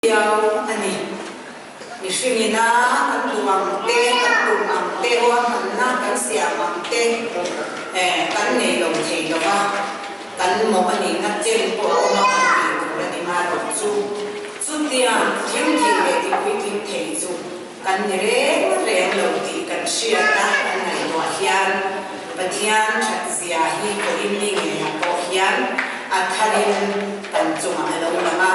Viau a ni. Mihring ina kan duh ang te, kan tum ang te, ruahmanna kan siam ang te kan nei lo thei lo va, kan mawh a nihna chen pawh a awm a kan tih tur a ni marawh chu. Chutiang thleng thei leh tipuitling thei chu kan ni reng reng lo tih kan hriat a kan ngaihtuah hian Pathian that zia hi pawhin ni ngeiah pawh hian a tharin kan chungah a lo lang a.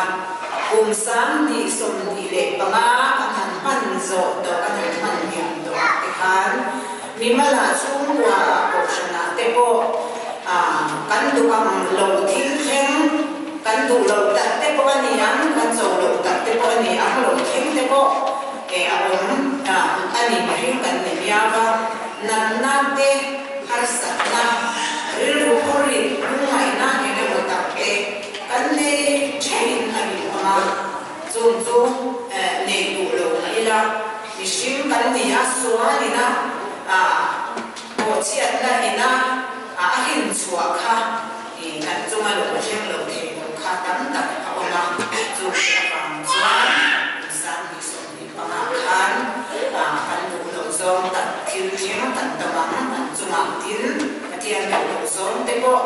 Kum 2025 kan han hman zawh tawh kan han hman liam tawh ah te khan mimalah chhungkua ah kohhranah te pawh kan duh ang lo thil thleng kan duh loh tak te pawh a ni ang, kan cho loh tak te pawh a ni ang, lo thleng te pawh a awm a ni mihring kan ni miau a, natna te, harsatna, rilru phawrrit, lungngaihna eng emaw tak te kan nei thehin a rinawm a, chung chu nei duh lo mah ila mihring kan ni a, sual ina bawhchhiatna ina a rinchhuah kha kan chunga lo thleng lo thei lo kha tam tak a awm a, chung te avang chuan 2025 khan kan duh loh zawng tak thil thleng kan tam ang, kan chungah tin Pathian duh loh zawng te pawh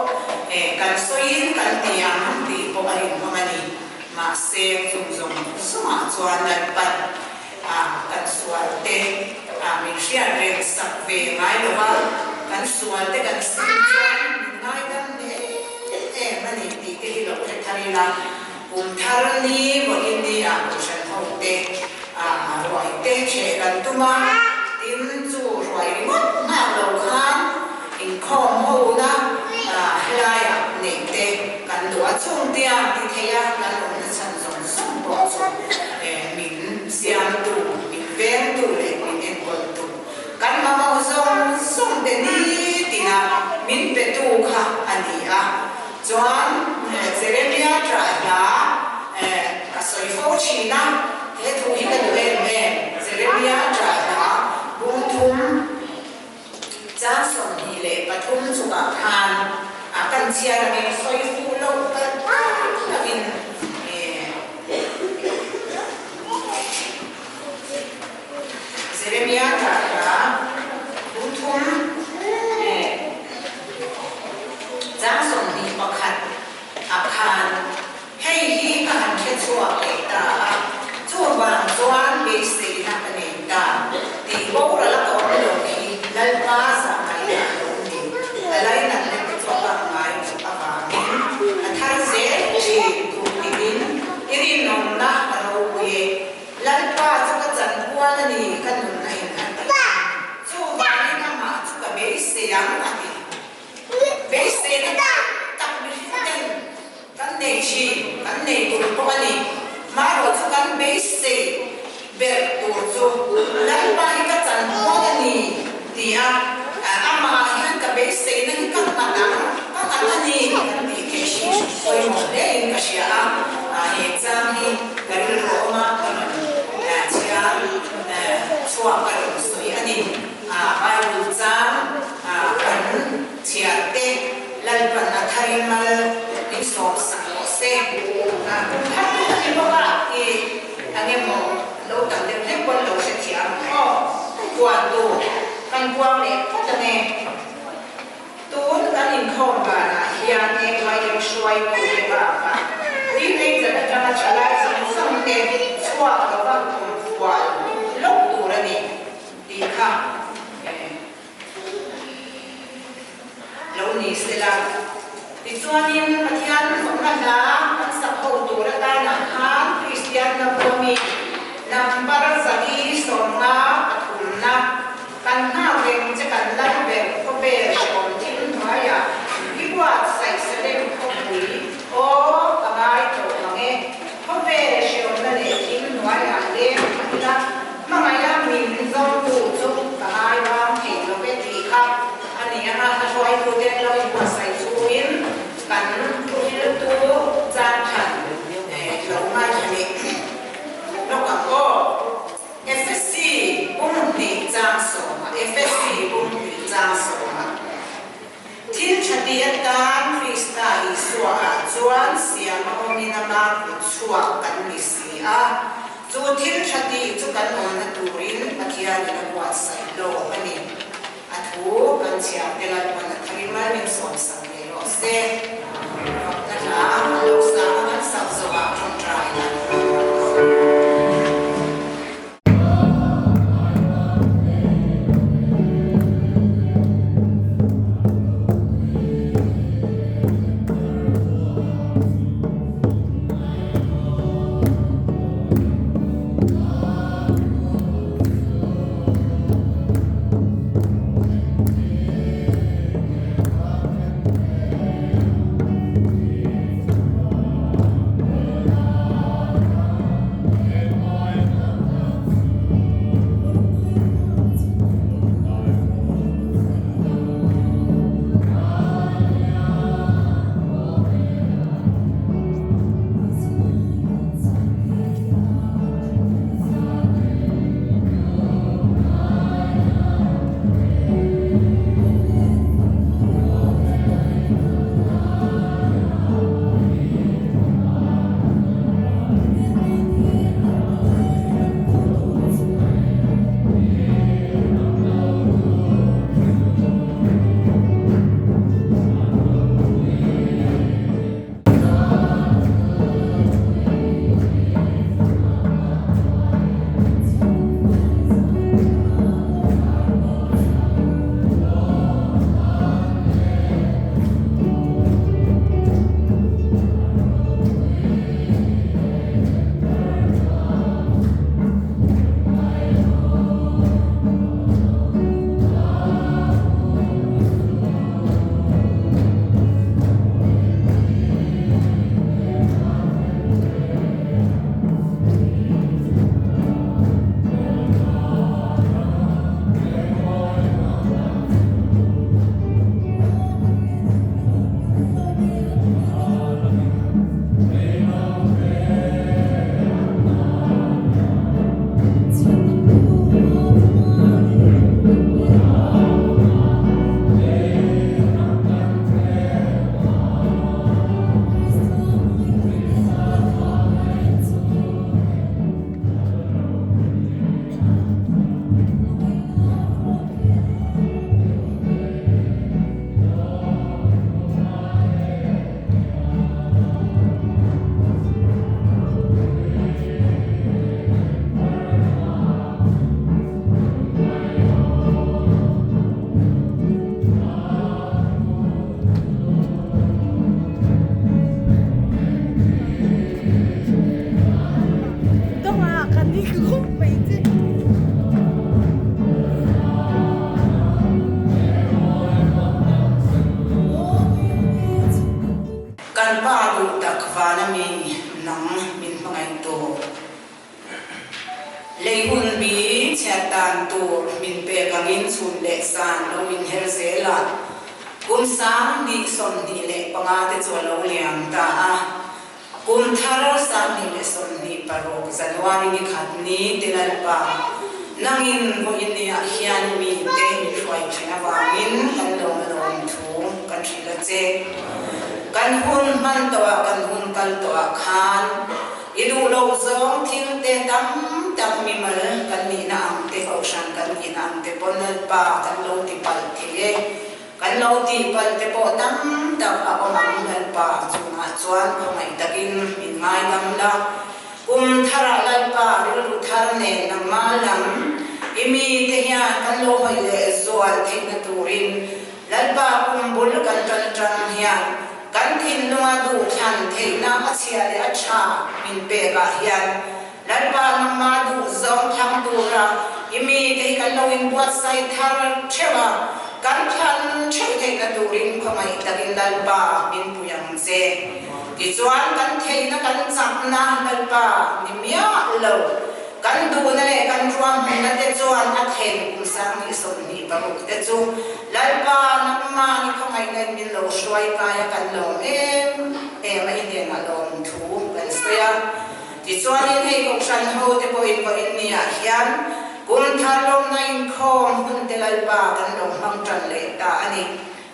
kan sawiin kan ti ang tih pawh a rinawm a ni. Mahse, chung zawng zawngah chuan Lalpan kan sual te min hriat reng sak ve ngai lo a, kan sual te kan sim chuan min ngaidam em em a ni tih te hi lo hre thar ila. Kum thar ni vawiin ni ah Kohhran ho te ruai te hreh kan tum a, tin chu ruai ringawt nghak lo khan inkhawm ho na helai ah neih te kan duh a, chung tiang ti thei a kan awmna chhan zawng zawng pawh chu min siamtu, min vengtu leh min enkawltu kan mamawh zawng zawng te nitin a min petu kha a ni a. Chuan Jeremia tah hla ka sawi fo thin a, he thu hi ka duh em em, Jeremia tah hla bung thum chang 23 chungah khan a kan chhiar angin sawi fuh loh palh lovin Jeremia tah hla bung thum Chang 21 ah khan hei hi ka han hre chhuak leh ta a, chuvang chuan beiseina ka nei ta tih boral a ka awm lo hi Lalpa zahngaihna a lo ni. A lainatna te chu a bak ngai loh avangin a thar zel thin kum tinin i rinawmna a ropui e. Lalpa chu ka chanpual a ni ka nunna in a ti a. Chuvangin amah chu ka beisei ang a ti. Beiseina tak tak mihring ten kan nei thin, kan nei tur pawh a ni. Marawh chu kan beisei ber tur chu Lalpa hi ka chanpual a ni ti a, amah hian ka beiseina hi ka nghat ang, ka nghat a ni kan tih theih hi pawimawh hle in ka hria a, he chang hi ka rilru awm a, ka rawn chhiar chhuak ka rawn sawi a ni. Bible chang kan chhiar te Lalpan a tharin mal min sawm sak rawh se. Kum thar tuk a ni bawk a i eng emaw lo tam deuh hlek pawn lo hrethiam ang aw. Puan tu kan buang leh phawt ang e. Tun kan inkhawm banah hian AYM hruaitu te bakah teenager atanga thalai zawng zawng te chhuak lova kum fual lawk tur a ni tih kha lo ni sela. Tichuanin Pathian fakna hla kan sak ho tur atanah khan Kristian na buami number 153na Kan nghak reng che kan lal ber khawvel hreawm thil hnuaiah i buatsaih Salem khawpui aw ka ngai tawh mang e. Khawvel hreawmna leh thil hnuaiah leng mah ila hmangaiha min zawngtu chu ka ngai vang thei lo ve tih kha a ni ang a, hla hruaitute an lo inbuatsaih chungin kan thuhriltu chan than lo ngaithla leh. Chu thil tha tih chu kan awmna turin Pathianin a buatsaih lawk a ni. A thu kan chhiar te Lalpan a tharin mal min sawmsak leh rawh se. Fakna hla a lo sa a kan sak zawhah tawngtai nan hmang ang. Kan pa duh tak vana mi nang min hmangaih tawh. Lei hun bi chhiat dan tur min pek angin chhun leh zan lo inher zel a, kum 2025 te chu a lo liam ta a. Kum thar 2026 January ni khat ni te Lalpa, nangin vawiin niah hian mite min hruai then avangin kan lawm lawm thu kan hrilh a che. Kan hun hman tawhah kan hun kal tawhah khan i duh lo zawng thil te tam tak mimal kan nihna ang te kohhran kan nihna ang te pawn Lalpa kan lo ti palh thei e. Kan lo tih palh te pawh tam tak a awm ang Lalpa chungah chuan khawngaih takin min ngaidam la. Kum tharah Lalpa rilru thar nen nangmah lam i mite hian kan lo hawi leh zual theihna turin Lalpa kum bul kan tan tan hian kan thinlunga duhthlan theihna a chhia leh a tha min pekah hian Lalpa nangmah duh zawng thlang tura i mite hi kan lo inbuatsaih thar theuh a, kan thlan theuh theihna turin khawngaih takin Lalpa min pui ang che. Tichuan kan theihna kan chakna Lalpa ni miah lo, kan duhna leh kan ruahmanna te chuan a thlen kum 2026 te chu Lalpa nangmah ni khawngaihna in min lo hruai kai a kan lawm em em a i hnenah lawm thu kan sawi a. Tichuanin hei Kohhran ho te pawhin vawiin niah hian kum thar lawmna inkhawm hun te Lalpa kan lo hmang tan leh ta a ni.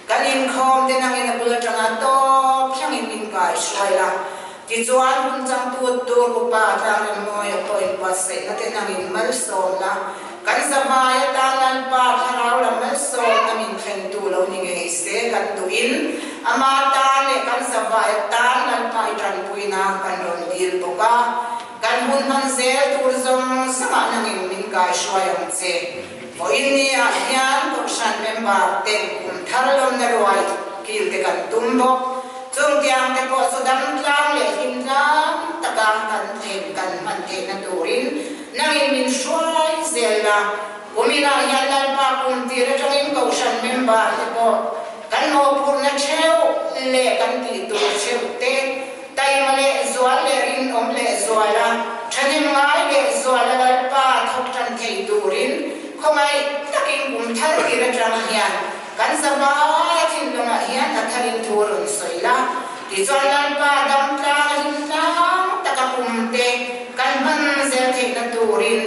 Kan inkhawm te nangin a bul atanga tawp thlangin min kai hruai la. Tichuan hun changtu tur upa Tlangremawia pawhin buatsaih. inbuatsaihna te nangin malsawmna kan zavai atan Lalpa thlarau lam malsawmna min thlentu lo ni ngei se kan duhin ama tan leh kan zavai atan Lalpa i tanpuina kan rawn dil bawk a. Kan hun hman zel tur zawng zawngah nangin min kaihruai ang che. Vawiin ni ah hian Kohhran member ten kum thar lawmna ruai kil te kan tum bawk. Chung tiang te pawh chu dam tlang leh hlim tlang taka kan them kan hman theihna turin nangin min hruai zel la. Kumin ah hian Lalpa kum tir atangin Kohhran member te pawh kan mawhphurhna theuh leh kan tih tur theuh te Taima leh zual leh rinawm leh zuala thahnem ngai leh zuala Lalpa thawk tan thei turin khawngaih takin kum thar tir atang hian kan zavai a thinlungah hian a tharin thu a rawn sawi la. Tichuan Lalpa dam tlang a him tlang taka kum te kan hman zel theihna turin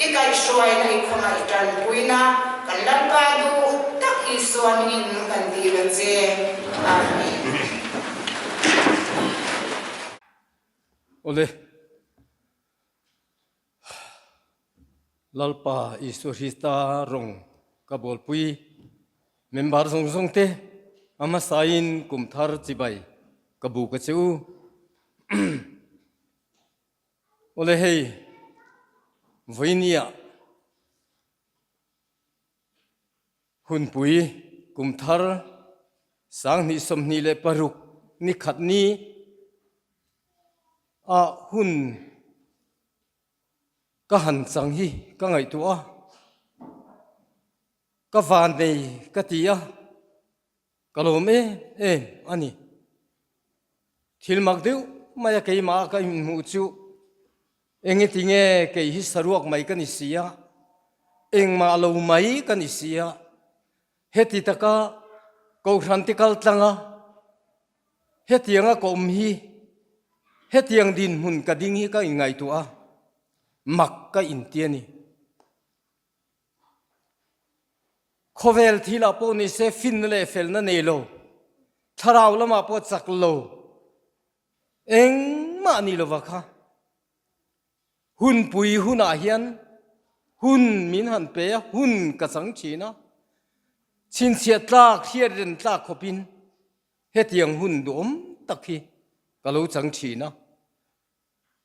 i kaihhruaina i khawngaih tanpuina kan Lalpa duh tak Isua hmingin kan dil a che. Amen. Awle, Lalpa Isua Hrista rawng ka bawlpui member zawng zawng te a hmasain kum thar chibai ka buk a che u. Awle hei, vawinia Hunpui kum thar 2026 ni khat ni ah hun ka han chang hi ka ngaihtuah a, ka van nei ka ti a, ka lawm em em a ni. Thil mak deuh mai a keimah ka inhmuh chu Engeti nge kei hi saruak mai ka ni si a, engmah lo mai ka ni si a, heti taka Kohhran te kal tlang a, hetianga ka awm hi, hetiang dinhmun ka ding hi ka inngaihtuah a, mak ka inti a ni. Khawvel thilah pawh ni se finna leh felna nei lo, thlarau lamah pawh chak lo, Engmah ni lova kha hunpui hunah hian hun min han pe a, hun ka chang thin a, chhinchhiah tlak hriat ren tlak khawpin hetiang hun duhawm tak hi ka lo chang thin a,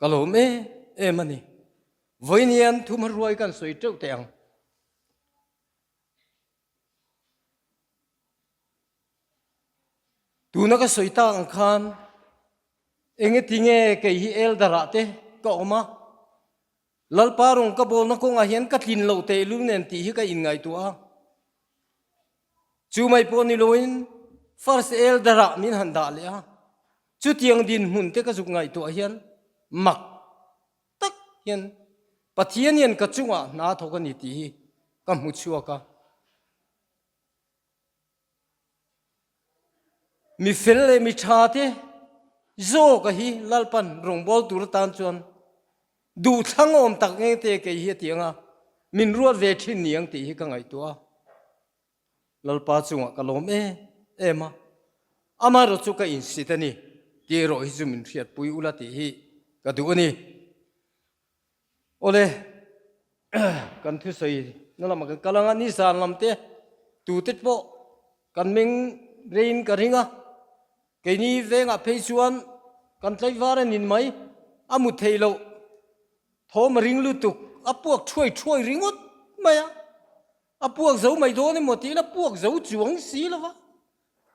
ka lawm em em a ni. Vawiin hian thumhruai kan sawi teuh teh ang. Tuna ka sawi tak ang khan engeti nge kei hi elder ah te ka awm a, Lalpa rawng ka bawlna kawngah hian ka tlin loh tehlul nen tih hi ka inngaihtuah a. Chu mai pawh ni loin first elder ah min han dah leh a, chutiang dinhmun te ka zuk ngaihtuah hian mak tak hian Pathian hian ka chungah hna thawk a ni tih hi ka hmu chhuak a. Mi fel leh mi tha te zawka hi Lalpan rawngbâwl tur atan chuan duhthlang awm tak nge te kei hi a ti ang a, min ruat ve thin ni ang tih hi ka ngaihtuah a. Lalpa chungah ka lawm em em a, amaherawh chu ka insit a ni tih erawh hi chu min hriatpui ula tih hi ka duh a ni. Awle, kan thusawi na lamah kan kal ang a, nizan lam te tute pawh kan meng reiin ka ring a, keini vengah phei chuan kan tlaivar a nin mai, a mu thei loh thawm a ring lutuk, a puak thuai thuai ringawt mai a, a puak zo mai dawn emaw tiin a puak zo chuang si lo va,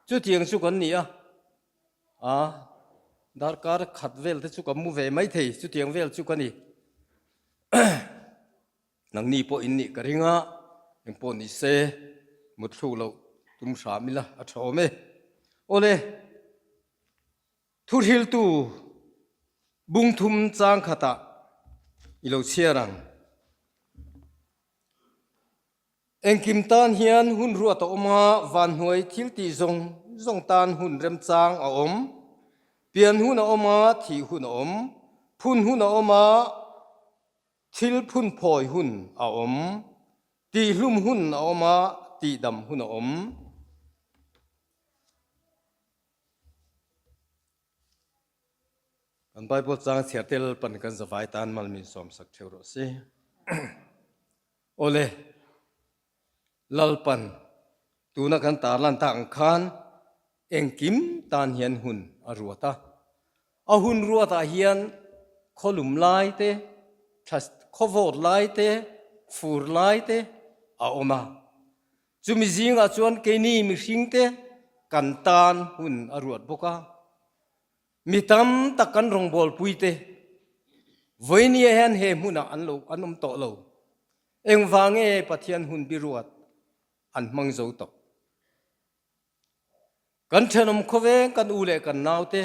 chutiang chu kan ni a. A, darkar khat vel te chu ka mu ve mai thei, chutiang vel chu ka ni. Nangni pawh in nih ka ring a, engpawh ni se mut thluk loh tum hram ila a tha awm e. Awle, thuhriltu bungthum chang khatah i lo chhiar ang. Engkim tan hian hun ruat a awm a, vanhnuai thil tih zawng zawng tan hun remchang a awm. Pian hun a awm a, thih hun a awm. Phun hun a awm a, thil phun phawi hun a awm. Tihhlum hun a awm a, tihdam hun a awm. Kan Bible chang chhiar te Lalpan kan zavai tan mal min sawmsak theuh rawh se. Awle, Lalpan tuna kan tarlan tak ang khan engkim tan hian hun a ruat a. A hun ruatah hian khawlum lai te, khawvawt lai te, fur lai te a awm a. Chumi zingah chuan keini mihringte kan tan hun a ruat bawk a. Mi tam tak kan rawngbawlpuite vawinia hian he hmunah an lo an awm tawh lo. Engvang nge Pathian hun biruat an hmang zo tawh? Kan thenawm khawveng kan u leh kan naute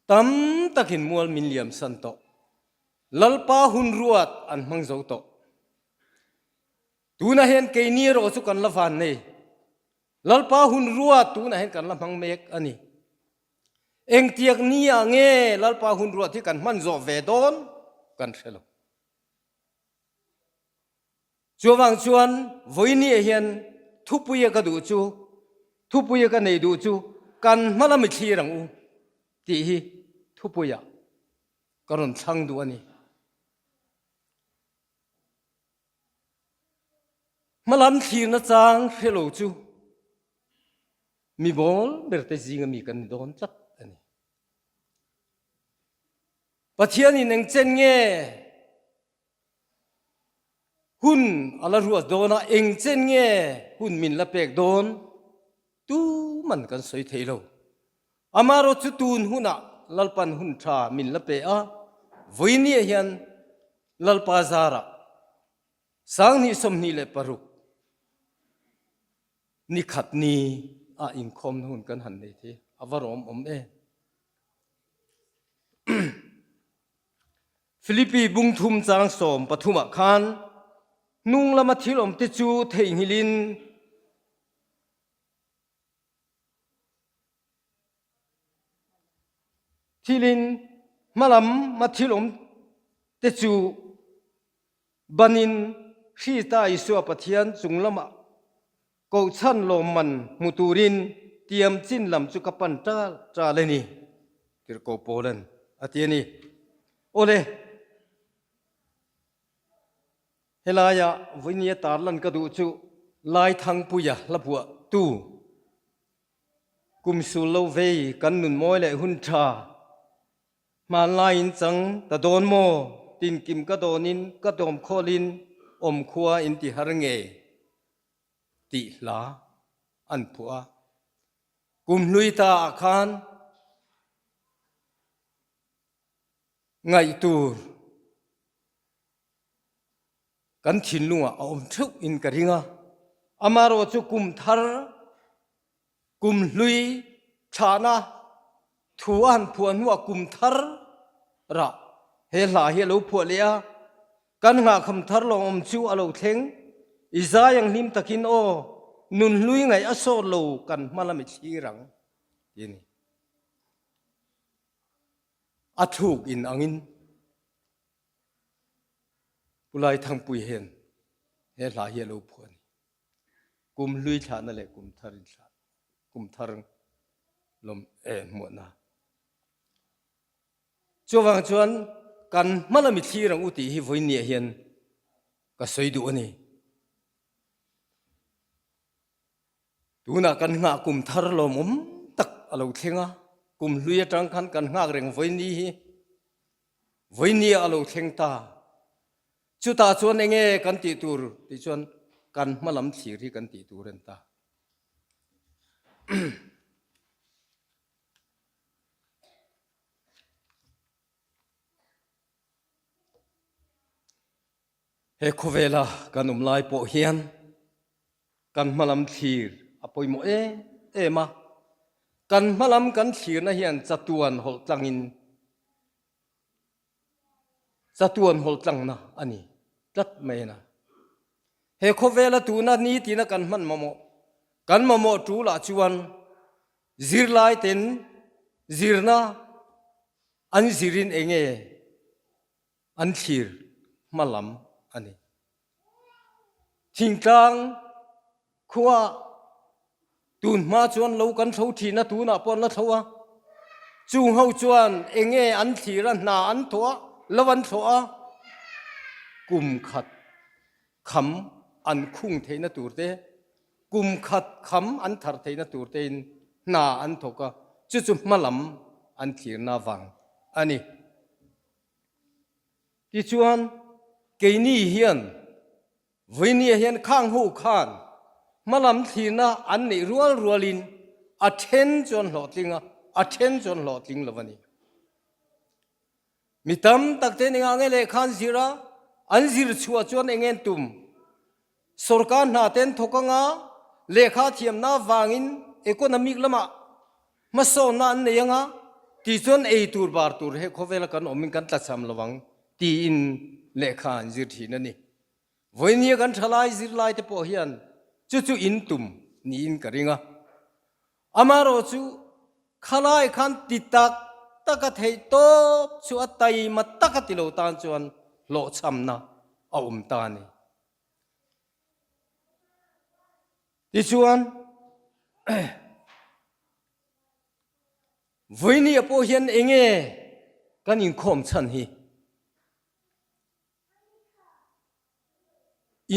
tam takin mual min liamsan tawh. Lalpa hun ruat an hmang zo tawh. Tunah hian keini erawh chu kan la van nei. Lalpa hun ruat tunah hian kan la hmang mek a ni. Engtiak ni ah nge Lalpa hun ruat hi kan hman zawh ve dawn kan hre lo. Chuvang chuan vawinia hian thupuia ka duh chu, thupuia ka nei duh chu kan hma lam i thlir ang u tih hi thupuia ka rawn thlang duh a ni. Hmalam thlirna chang hre lo chu mi bawl berte zinga mi kan ni dawn tlat a ni. Pathianin eng chen nge hun a la ruat dawn a, eng chen nge hun min la pek dawn tuman kan sawi thei lo. Amaherawhchu chu tun hunah Lalpan hun tha min la pe a, vawinia hian Lalpa zarah 2026 ni khat ni ah inkhawmna hun kan han nei thei a va rawm awm e. Philippi bungthum chang sawm pathumah khan hnung lama thil awmte chu theihnghilhin Thilin hmalam a thil awm te chu banin Krista Isua Pathian chung lamah kohchhan lawmman hmu turin tiam chin lam chu ka pan ṭal ṭal a ni, Tirhkoh Paula'n a ti a ni. Awle, Helaia vawinia tarlan ka duh chu Laithangpuia hla buahtu kum sul lo vei kan nun mawi leh hun tha hmanlaiin chang ta dawn maw tinkim ka dawnin ka dawm khawlin awm khua in ti har nge tih hla an phuah a. Kum hlui ta ah khan Ngaih tur kan thinlungah a awm theuh in ka ring a, amaherawh chu kum thar, kum hlui thlahna thu a han phuah hnuah kum thar rah he hla hi a lo phuah leh a, kan nghahkham thar lawmawm chu a lo thleng, i zai ang hlim takin aw, nun hlui ngaih a sawt lo kan hma lam i thlir ang ti a ni. A thluk in angin Pu Laithangpui hian he hla hi a lo phuah a ni. Kum hlui thlahna leh kum thar in thlah, kum thar lawm eh hmuahna. Chuvang chuan kan hma lami thlir ang u tih hi vawinia hian ka sawi duh a ni. Tunah kan nghah kum thar lawmawm tak a lo thleng a, kum hlui atang khan kan nghak reng vawiini hi vawiini a lo thleng ta. Chutah chuan enge kan tih tur tih chuan kan hma lam thlir hi kan tih tur a ni ta. He khawvela kan awm lai pawh hian kan hmalam thlir a pawimawh em em a, kan hmalam kan thlirna hian chatuan hawlh tlangin chatuan hawlh tlangna a ni tlat mai a na. He khawvela tuna nitina kan hman mamawh, kan mamawh tulah chuan zirlai ten zirna an zirin enge An thlir hma lam a ni. Thingtlang khua tun hma chuan lo kan thlo thin a, tunah pawh an la thlo a. Chung ho chuan enge an thlir a, hna an thawh a, lo an thlawh a, kum khat kham an khung theihna tur te, kum khat kham an thar theihna tur tein hna an thawk a, chu chu hma lam an thlirna vang a ni. Tichuan, keini hian Vawinia hian khang ho khan hmalam thlirna an neih rual rualin a then chu an hlawhtling a, a then chu an hlawhtling lo a ni. Mi tam tak te engah nge lehkha an zir a, an zir chhuah chuan eng nge an tum? Sorkar hna te an thawk anga lehkha thiamna avangin economic lamah hmasawnna an nei anga tichuan ei tur bar tur he khawvela kan awmin kan tlachham lo ang tiin lehkha an zir thin a ni. Vawinia kan thalai zirlai te pawh hian chu chu in tum niin ka ring a. Amaherawh chu khalai khan ti tak tak a theih tawp chu a taima tak a ti lo tan chuan hlawhchhamna a awm ta a ni. Tichuan vawinia pawh hian enge kan inkhawm chhan hi?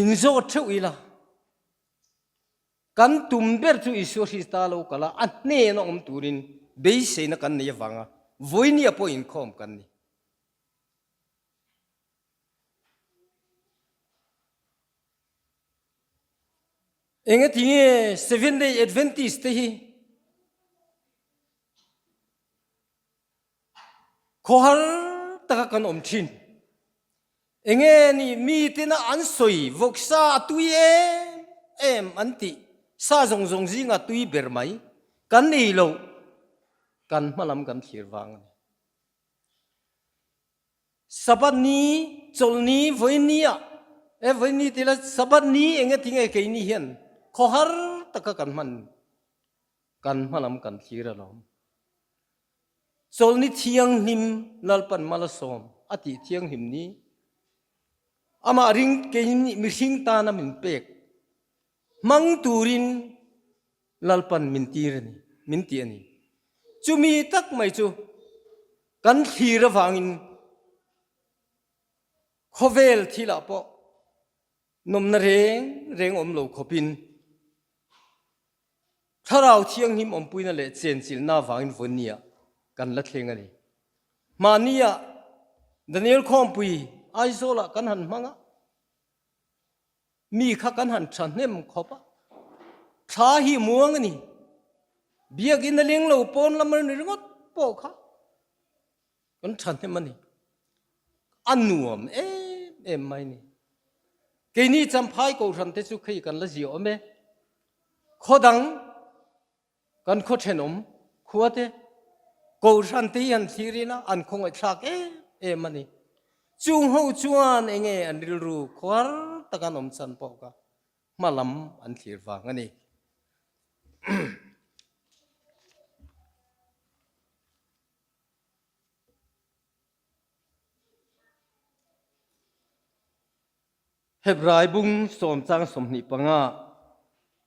Inzawt theuh ila, kan tum ber chu Isua Krista lo kal a, a hnena awm turin beiseina kan nei avanga vawinia pawh inkhawm kan ni. Engatinge Seventh Day Adventist te hi Khawhar taka kan awm thin. Enge ni mi tena an sawi vawksa a tui em em an tih sa zawng zawng zinga tui ber mai kan nei lo kan hmalam kan thlir vang a ni. Sabbath ni, chawlhni, vawiin ah e vawiin ni tila Sabbath ni enge tinge keini hian khawhar taka kan hman kan hmalam kan thlir alawm. Chawlhni thianghlim Lalpan Malasawm a tih thianghlim ni amah ring keini mihring tana min pek hmang turin Lalpan min tir a ni, min ti a ni. Chumi tak mai chu kan thlir avangin khawvel thilah pawh nawmna reng reng awm lo khawpin Thlarau Thianghlim awmpuina leh chenchilhna avangin vawinia kan la thleng a ni. Mahnia Daniel Khawmpui Aizawlah kan han hmang a, mi kha kan han thahnem khawp a, thla hi muang a ni. Biakinn a leng lo pawn lam a ni ringawt pawh kha kan thahnem a ni. A nuam em em mai ni. Keini Champhai Kohhran te chu khei kan la ziah awm e. Khaw dang kan khaw thenawm khua te Kohhran te hi han thlir ila an khawngaihthlak em em a ni. Chung ho chuan enge an rilru khuar tak an awm chan pawh kha hma lam an thlir vang a ni. Hebrai bung sawmchang 25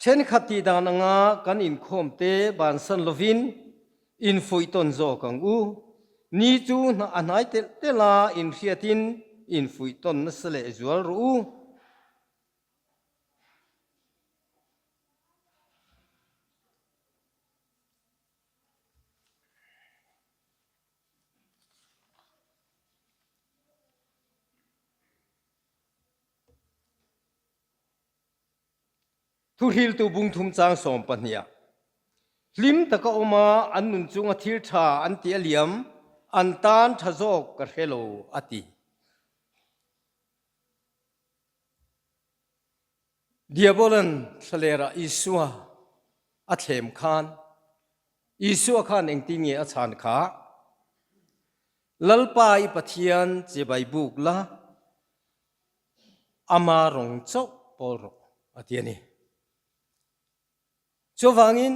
Thenkhat tih dan anga kan inkhawm te bansan lovin infuih tawn zawk ang u. Ni chu a hnai telh telh a, inhriatin infuih tawn nasa leh zual rawh u. Thuhriltu bung thum chang 12 ah hlim taka awm a an nun chunga thil tha an ti a liam an tan tha zawk ka hre lo a ti. Diabolan thlalerah Isua a thlem khan Isua khan engtin nge a chhan kha? Lalpa i Pathian chibai buk la, ama rawng chauh pawl rawh, a ti a ni. Chuvangin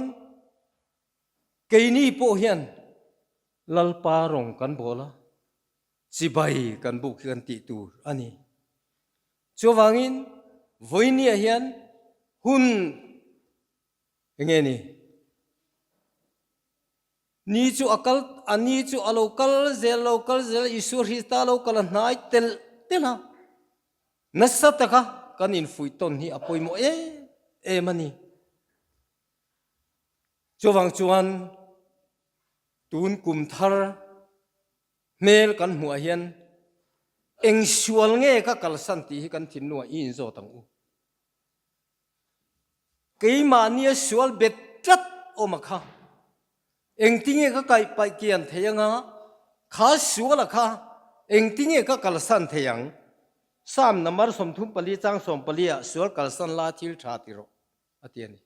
keini pawh hian Lalpa rawng kan bawl a, chibai kan buk hi kan tih tur a ni. Chuvangin vawinia hian hun enge ni? Ni chu a kal, a ni chu a lo kal zel, lo kal zel, Isua Hrista lo kal a hnai telh telh a. Nasa taka kan infuih tawn hi a pawimawh em em a ni. Chuvang chuan tun kum thar hmel kan hmuh ah hian eng sual nge ka kalsan tih hi kan thinlungah i inzawt ang u. Keimahnia sual bet tlat awm a kha. Engtinge ka kaih paih kian thei anga, kha sual a kha engtinge ka kalsan thei ang? Psalm number 34 chang 14 ah sual kalsan la thil tha ti rawh a ti a ni.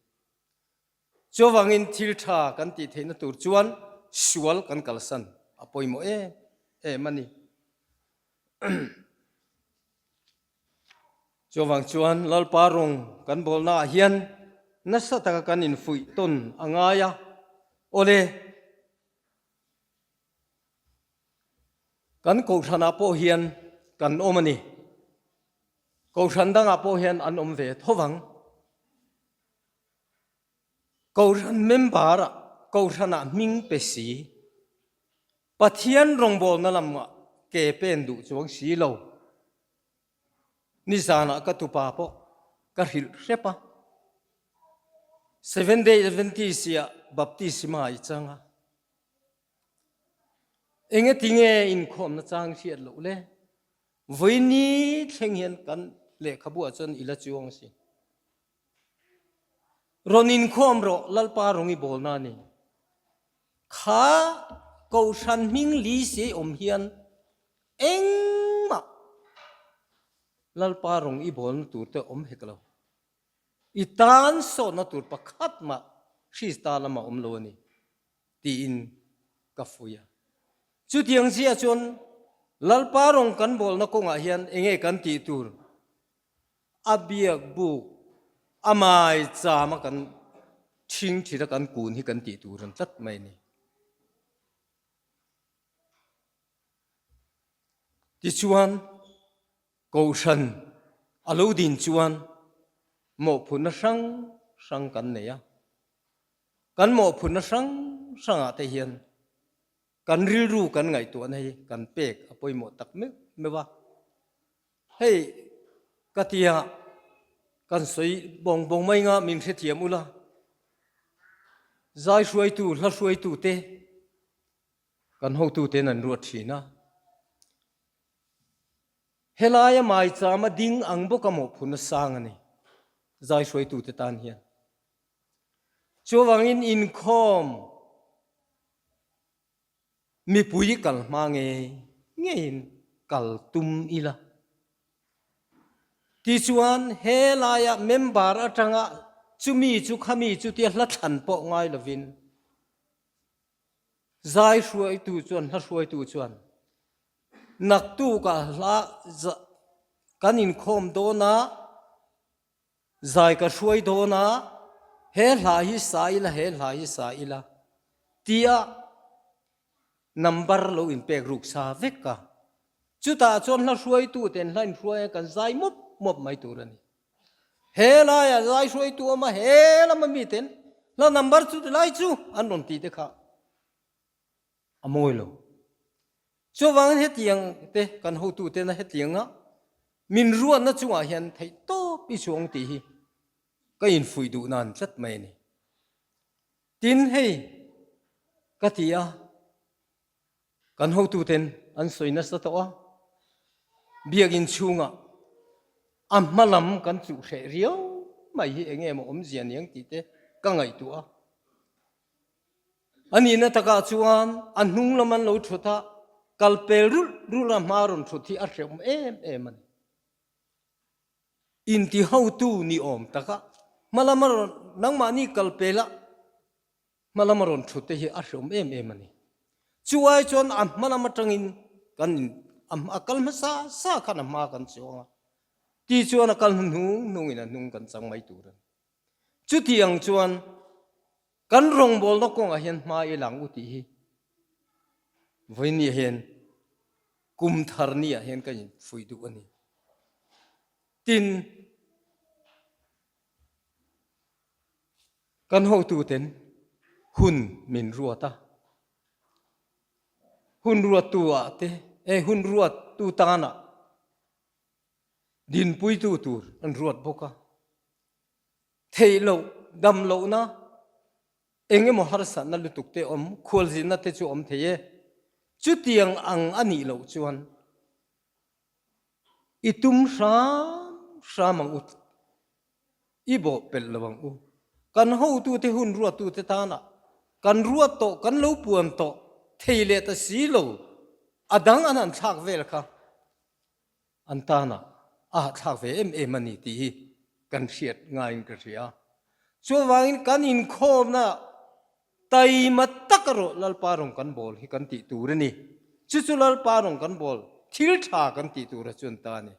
Chuvangin thil tha kan tih theihna tur chuan sual kan kalsan a pawimawh em em a ni. Chuvang chuan Lalpa rawng kan bawlnaah hian nasa taka kan infuih tawn a ngai a, awle, kan kohhranah pawh hian kan awm a ni. Kohhran dangah pawh hian an awm ve tho vang. Kohhran member-ah kohhranah hming pe si, Pathian rawngbawlna lamah ke pen duh chuang si lo. Nizanah ka tupa pawh ka hrilh hrep a, Seventh Day Adventist-ah baptisma i chang a. Engetinge inkhawmna chang hriat loh le? Vawiini thleng hian kan lehkhabuah chuan i la chuang a si. Rawn inkhawm rawh, Lalpa rawng i bawlna a ni. Kha Kohhran hming li si awm hian engmah Lalpa rawng i bawlna tur te awm hek lo. I tan sawtna tur pakhat mah Krista lamah awm lo a ni, tiin ka fuih a. Chutiang zia chuan Lalpa rawng kan bawlna kawngah hian enge kan tih tur? A biak buk a mai cham a kan thing thit a kan kun hi kan tih tur an tlat mai a ni. Tichuan Kohhran a lo din chuan mawhphurhna hrang hrang kan nei a, kan mawhphurhna hrang hrangah te hian kan rilru kan ngaihtuahna hi kan pek a pawimawh tak meuh meuh a. Hei ka tia kan sawi bawng bawng mai nga min hrethiam ula, zai hruaitu, hla hruaitu te kan hotu ten an ruat thin a. Helaia maichama ding ang bawka mawhphurhna sang a ni zai hruaitu te tan hian. Chuvangin inkhawm Mipui kal hma ngei ngeiin kal tum ila. Tichuan helaia member atanga chumi chu khami chu tia hla thlan pawh ngai lovin zai hruaitu chuan hla hruaitu chuan naktukah hla kan inkhawm dawn a, Zai ka hruai dawn a, he hla hi sa ila, he hla hi sa ila tia number lo inpek ruk sa vek a. Chutah chuan hla hruaitu ten hla inhruai a kan zai mawp mawp mai tur a ni. He laiah zai hruaitu awm a, he lama miten hla number chu tilai chu an rawn tih te kha a mawi lo. Chuvangin hetiang te kan hotutena hetianga min ruatna chungah hian theih tawp i chuang tih hi ka infuih duh nan tlat mai a ni. Tin, hei ka ti a, kan hotuten an sawi nasa tawh a, biakinn chhungah a hma lam kan chuh hreh riau mai hi eng nge maw awmzia niang tih te ka ngaihtuah a. A nihna takah chuan a hnung lam an lo thut a, kal pel rulh rulh a hma rawn thut hi a hrehawm em em a ni. Intihotu ni awm taka hma lama rawn nangmahni kal pela hma lama rawn thut te hi a hrehawm em em a ni. Chu ai chuan a hma lam atangin kan in a kal hmasa sa khan a hma kan chuang a, ti chuan a kal hnuhnung hnungin a hnung kan chang mai tur a ni. Chutiang chuan kan rawngbawlna kawngah hian hma i lang u tih hi vawiin hian kum thar ni ah hian ka infuih duh a ni. Tin, kan hotuten hun min ruat a. Hun ruattu ah te, eh hun ruattu tanah dinpuitu tur an ruat bawk a. Theih loh, dam lohna, eng emaw harsatna lutuk te awm, khualzinna te chu awm thei e. Chutiang ang a nih loh chuan i tum hram hram ang u, i bawh pelh lo ang u. Kan hotute hun ruattute tana kan ruat tawh, kan lo puan tawh thei leh ta si lo, a dang an han thlak vel kha an tana a hahthlak ve em em a ni tih hi kan hriat ngaiin ka hria. Chuvangin kan inkhawmna taima tak erawh Lalpa rawn kan bawl hi kan tih tur a ni. Chu chu Lalpa rawn kan bawl thil tha kan tih tur a chuan ta a ni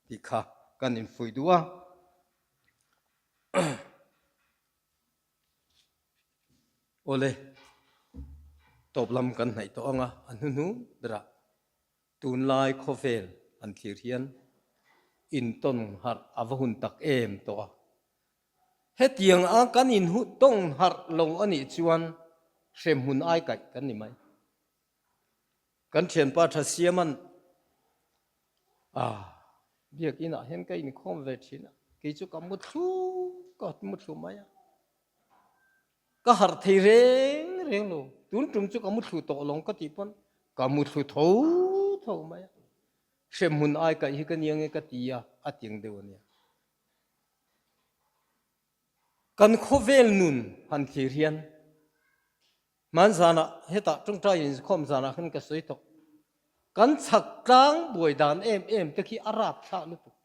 tih kha kan infuih duh a. Awle, tawp lam kan hnaih tawh ang a, a hnuhnu berah Tunlai khawvel han thlir hian intawn harh a va hun tak em tawh a. Hetiang a kan inhutawng harh lo a nih chuan hremhmun ai kaih kan ni mai. Kan thianpa tha siaman a biakin ah hian ka inkhawm ve thin a, kei chu ka mu thlu ka mu thlu mai a. Ka harh thei reng reng lo, tun tum chu ka mu thlu tawh lawng ka tih pawn ka mu thlu tho tho mai a, hremhmun ai kaih hi ka nia nge ka ti a, a tiang deuh a nia. Kan khawvel nun han thlir hian hmanzanah hetah tawngtai inkhawm zanah khan ka sawi tawh, kan chhak tlang buai dan em em te khi a rap thlah lutuk.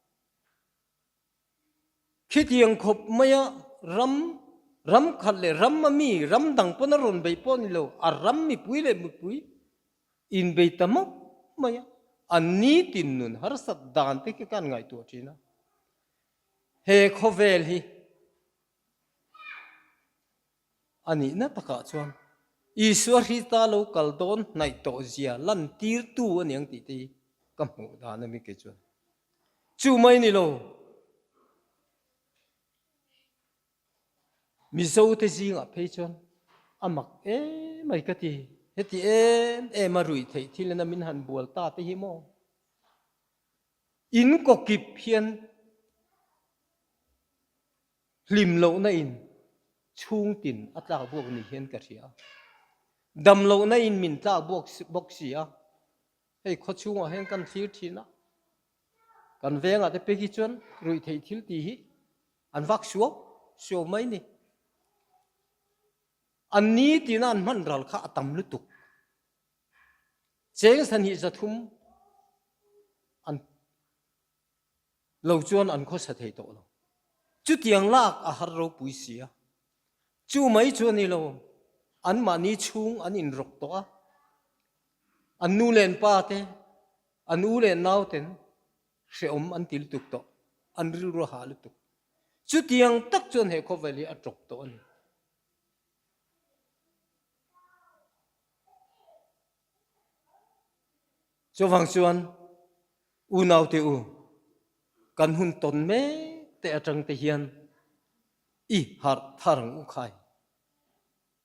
Khitiang khawp maia ram, ram khat leh ram a mi, ram dang pawn a rawn bei pawh a ni lo, a ram mipui leh mipui inbei ta mawp mai a, an nitin nun harsat dan te khi ka han ngaihtuah thin a. He khawvel hi a nihna takah chuan Isua Hrita lo kal dawn hnaih tawh zia lantirtu a ni ang tih te hi ka hmuh dan a mi kei chuan. Chu mai ni lo, Mizo te zingah phei chuan a mak em mai ka ti. Heti em em a ruih theih thil ina min han bual ta te hi maw? In kawkip hian hlim lohna in chhungtin a tlak buak ni hian ka hria. Dam lohna in min tlak buak bawk si a. Hei khaw chhungah hian kan thlir thin a, kan vengah te pek hi chuan ruih theih thil tih hi an vak suau suau mai ni. An ni tina an hman ral kha a tam lutuk. Cheng sahnih 300 an lo chuan an khawsa thei tawh lo. Chutiang lak a har ropui si a. Chu mai chu a ni lo, anmahni chhung an inrawk tawh a. An nu leh an pa te, an u leh nau ten hrehawm an ti lutuk tawh, an rilru a hah lutuk. Chutiang tak chuan he khawvel hi a tawp tawh a ni. Chuvang chuan unaute u, kan hun tawn mek te atang te hian i harh thar ang u khai.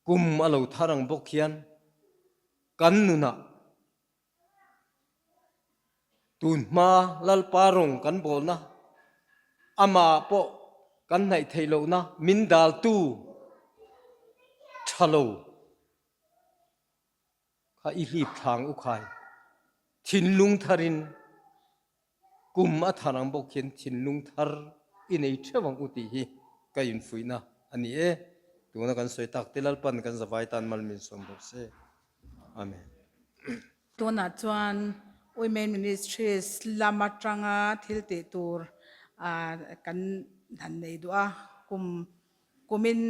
Kum a lo thar ang bawk hian kan nunah tun hma Lalpa rawng kan bawlna, amah pawh kan hnaih theih lohna min daltu tha lo kha i hlip thlang u khai. Thinlung tharin kum a thar ang bawk hian thinlung thar i nei theuh ang u tih hi ka infuihna a ni e. Tuna kan sawi tak te Lalpan kan zavai tan mal min sawm bawk se. Amen. Tunah chuan Women Ministries lam atanga thil tih tur kan han nei duh a, kum kumin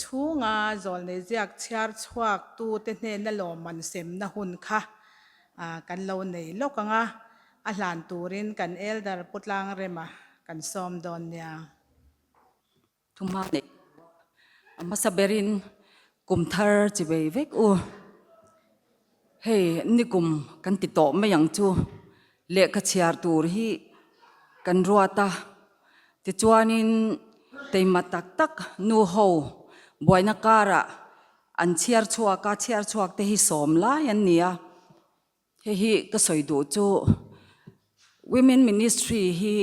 Chhunga zawlnei ziak chhiar chhuak tute hnena lawmman semna hun kha kan lo nei lawk ang a, a hlan turin kan Elder Pu Tlangrema kan sawm dawn nia. Thuma neih a hmasa berin kum thar chi bei vek u. Hei nikum kan ti tawh mai ang chu lehkha chhiar tur hi kan ruat a, tichuanin teima tak tak nu ho buaina karah. An chhiar chhuak a, chhiar chhuak te hi sawm lai an ni a. Hei hi ka sawi duh chu Women Ministry hi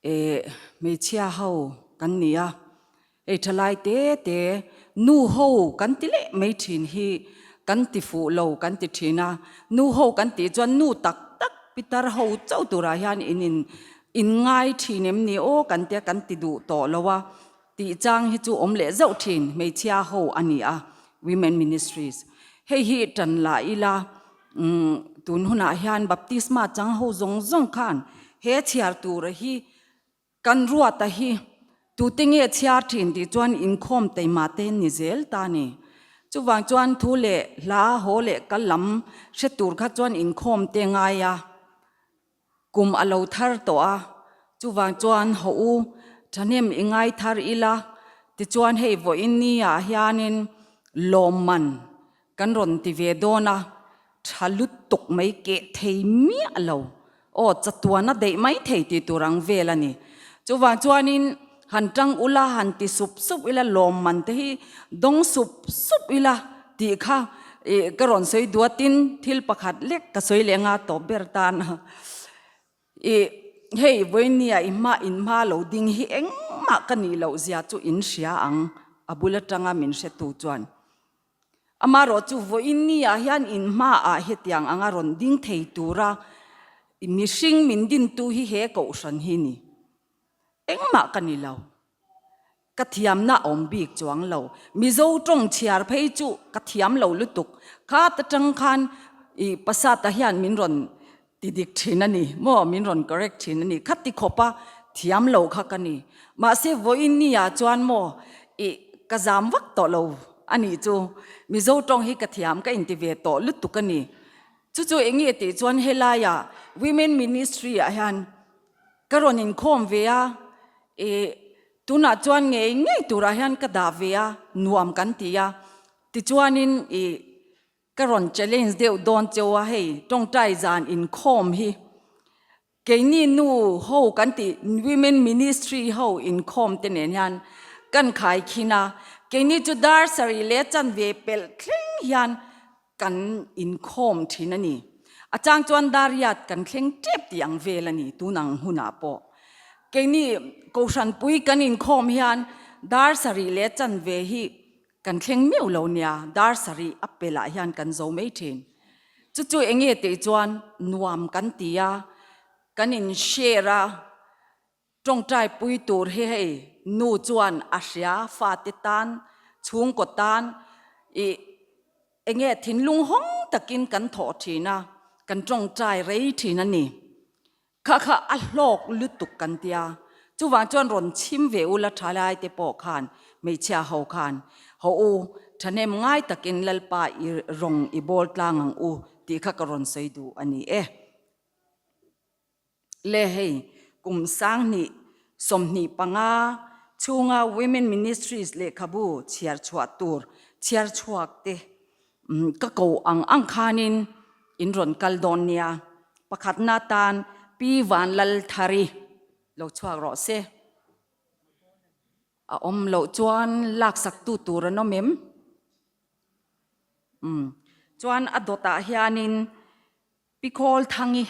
eh hmeichhia ho kan ni a, hei thalai te te nu ho kan ti leh mai thin hi kan ti fuh lo kan ti thin a, nu ho kan tih chuan nu tak tak pitar ho chauh turah hian in in in ngai thin em ni aw kan tia kan ti duh tawh lo a, Tih chang hi chu awm leh zauh thin hmeichhia ho a ni a, Women Ministries. Hei hi tan la ila, umm tun hunah hian baptisma chang ho zawng zawng khan he chhiar tura hi kan ruata hi tute nge chhiar thin tih chuan inkhawm teima te ni zel ta ni. Chuvang chuan thu leh hla haw leh kal lam hre tur kha chuan inkhawm te ngai a. Kum a lo thar tawh a, chuvang chuan haw u, thahnem i ngai thar ila, tichuan hei vawiin ni ah hianin lawmman kan rawn ti ve dawn a, tha lutuk mai keh thei miah lo, aw chatuan a deih mai thei tih tur ang vel a ni. Chuvang chuanin han tang ula, han ti sup sup ila, lawmman te hi dawng sup sup ila tih kha ih ka rawn sawi duatin thil pakhat lek ka sawi leh anga tawp ber tan a. Ih hei vawinia i hma in hma lo ding hi engmah ka nih loh zia chu in hria ang a bul atanga min hretu chuan. Amaherawh chu vawinia hian in hmaah hetiang anga rawn ding thei tura mihring min dintu hi he kohhran hi ni. Engmah ka ni lo. Ka thiamna a awm bik chuang lo. Mizo tawng chhiar phei chu ka thiam lo lutuk. Khat atang khan i Pasata hian min rawn ti dik thin a ni maw, min rawn correct thin a ni. Kha ti khawpa thiam lo kha ka ni. Mahse vawiin ni ah chuan maw i ka zam vak tawh lo a nih chu. Mizo tawng hi ka thiam ka inti ve tawh lutuk a ni. Chu chu eng nge tih chuan helaiah Women Ministry ah hian Ka rawn inkhawm ve a, ih tunah chuan ngei ngei turah hian ka dah ve a, nuam kan ti a. Tichuanin ih ka rawn challenge deuh dawn cheu a, hei tawngtai zan inkhawm hi keini nu ho kan tih women ministry ho inkhawm te nen hian kan khai khin a, keini chu dar sarih leh chanve pelh thleng hian Kan inkhawm thin a ni. A chang chuan Dariat kan thleng tep tih ang vel a ni tun ang hunah pawh. Keini Kohhranpui kan inkhawm hian dar sarih leh chanve hi kan thleng meuh lo nia, dar sarih a pelh ah hian kan zo mai thin. Chu chu eng nge tih chuan nuam kan ti a, kan in share a, Tawngtai pui tur hi hei nu chuan a hria fate tan, chhungkaw tan ih enge thinlung hawng takin kan thawh thin a, kan tawngtai rei thin a ni. Kha kha a hlawk lutuk kan tia, chuvang chuan rawn chhim ve ula thalai te pawh khan hmeichhia ho khan haw u thahnem ngai takin Lalpa i rawng i bawl tlang ang u tih kha ka rawn sawi duh a ni e. Le hei kum 2025 chhunga Women Ministries lehkhabu chhiar chhuah tur chhiar chhuak te ka ko ang ang khanin in rawn kal dawn nia. Pakhatna tan Pi Vanlalthari lo chhuak rawh se. A awm loh chuan laksaktu tur an awm em? Umm chuan a dawtah hianin Pi Khawlthangi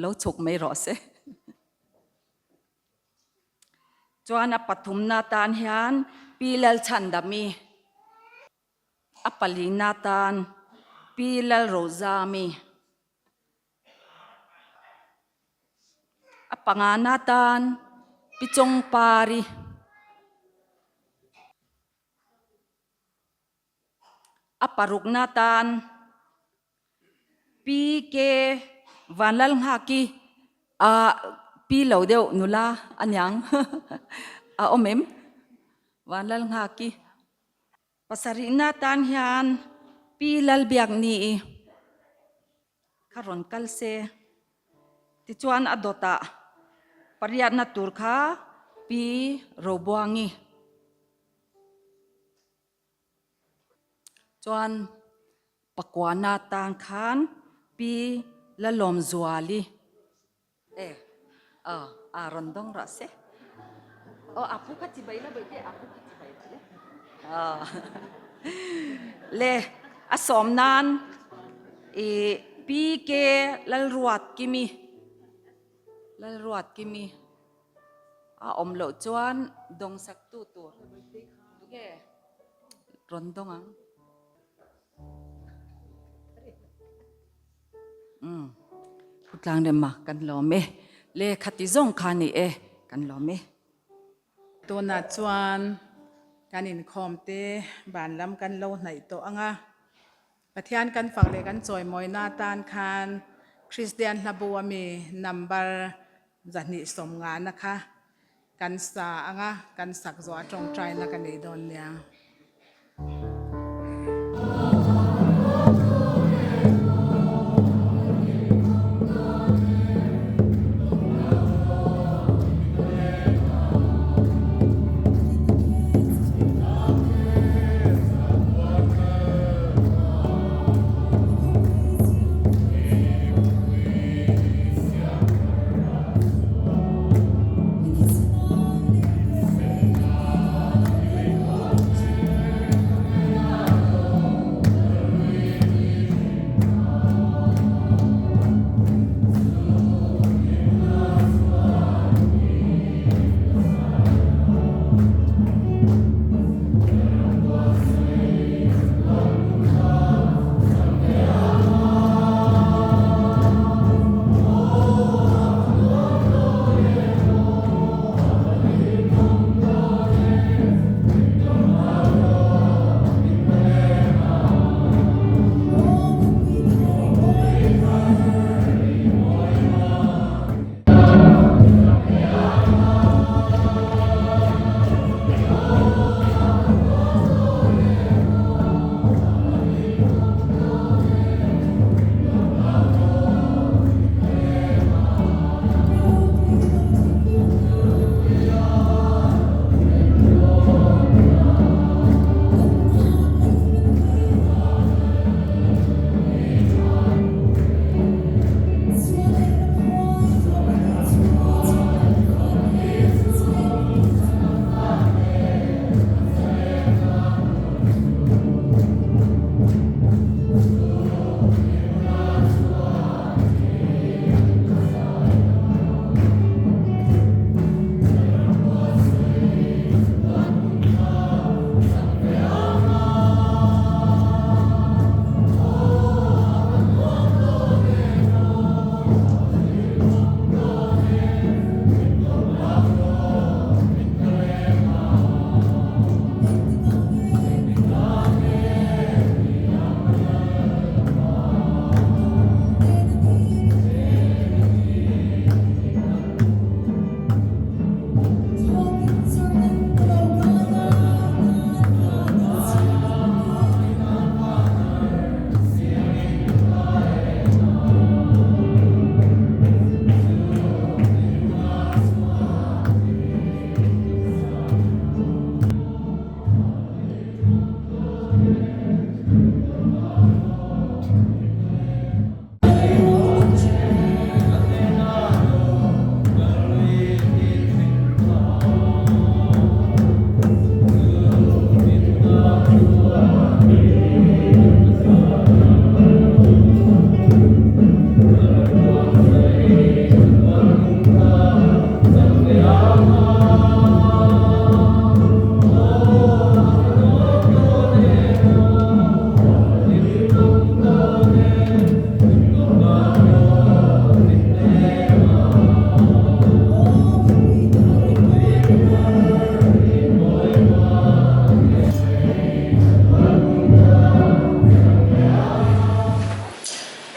lo chhuk mai rawh se. Chuan a pathumna tan hian Pi Lalchhandami, a palina tan Pi Lalrozami, a pangana tan Pi Chawngpari. A parukna tan PK Vanlalnghaki a pi lo deuh nula a niang a awm em? Vanlalnghaki. Pasarihna tan hian Pi Lalbiakni kha rawn kal se. Tichuan a dawtah pariatna tur kha Pi Robuangi. Chuan pakuana tan khan Pi Lalawmzuali e a rawn dawng rawh se. Aw a pu kha chibai la bawihte a pu kha chibai rawh le. Le a sawm nan i PK Lalruatkimi Lalruatkimi a awm loh chuan dawngsaktu tur tunge rawn dawng ang. Umm Pu Tlangrema kan lawm e. Le khati zawng kha ni e kan lawm e. Tunah chuan kan inkhawm te van lam kan lo hnaih tawh ang a, Pathian kan fak leh kan chawimawina atan khan Kristian hlabu ami number 290 na kha kan sa ang a, kan sak zawh a tawngtaina ka nei dawn nia.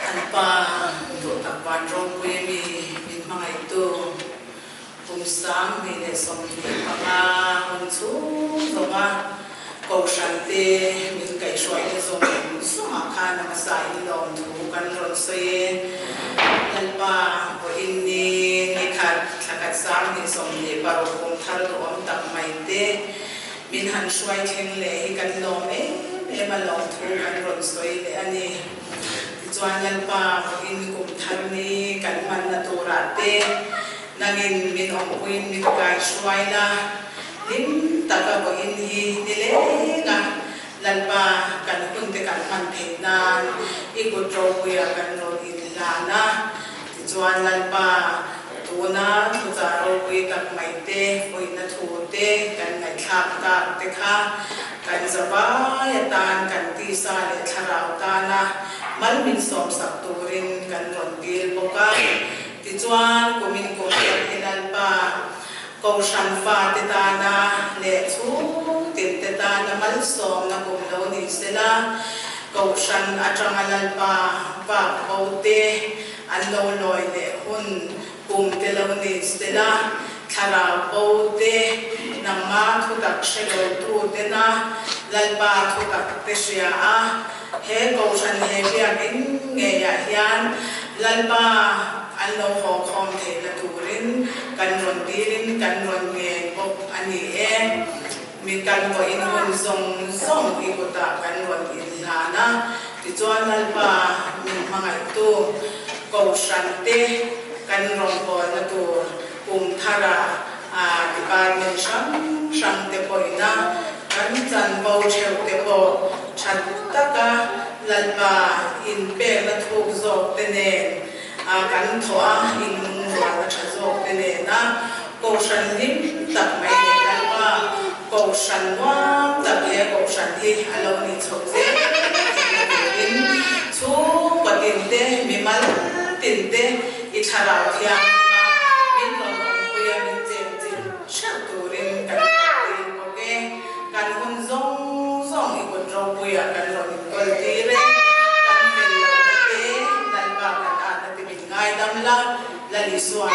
An pa duh tak van ropui mi min hmangaihtu kum 2025 hun chhung zawnga Kohhran te min kaihhruaina zawng zawngah khan a hmasa in lawmthu kan rawn sawi e. Lalpa vawiin ni ni khat thla khat 2026 kum thar duhawm tak mai te min han hruai thleng leh hi kan lawm em em a lawmthu kan rawn sawi leh a ni. Tichuan Lalpa vawiin kum thar ni kan hmanna turah te nangin min awmpuiin min kaihhruai la. Hlim taka vawiin hi ni leng a, Lalpa kan hunte kan hman theih nan i kut ropuia kan rawn inhlan a. Tichuan Lalpa tuna thuchah ropui tak mai te, vawiina thu te kan ngaihthlak tak te kha kan zavai atan kan tisa leh thlarau tana mal min sawmsak turin kan rawn dil bawk a. Tichuan kumin kum tak hi Lalpa Kohhran fate tana leh chhungtin te tana malsawmna kum lo ni sela, Kohhran atanga Lalpa vak bo te an lo lawi leh hun kum te lo ni sela, thlarau bo te nangma thutak hre lo tu tena Lalpa thutak te hria a, he Kohhran he biakinn ngeiah hian Lalpa an lo haw khawm theihna turin kan rawn dilin kan rawn ngen bawk a ni e. Mi kan vawiin hun zawng zawng i kutah kan rawn inhlan a, tichuan Lalpa min hmangaihtu Kohhran te kan rawngbawlna tur kum thara department hrang hrang te pawhina kan chanvo theuh te pawh tha taka Lalpa inpekna thuk zawk te nen kan thawh a, inlungrualna tha zawk te nena Kohhran hlim tak mai leh Lalpa Kohhran nuam tak he Kohhran hi a lo nih chhoh zel theihna turin chhungkaw tin te, mimal tin te i thlarau thianghlim a min rawn awmpui a min chenchilh hreuh turin kan intir bawk e. Kan hun zawng zawng i kut ropuiah kan rawn inkawl tir e. Kan fel lohna te, Lalpa kan atna te min ngaidam la, Lal Isua.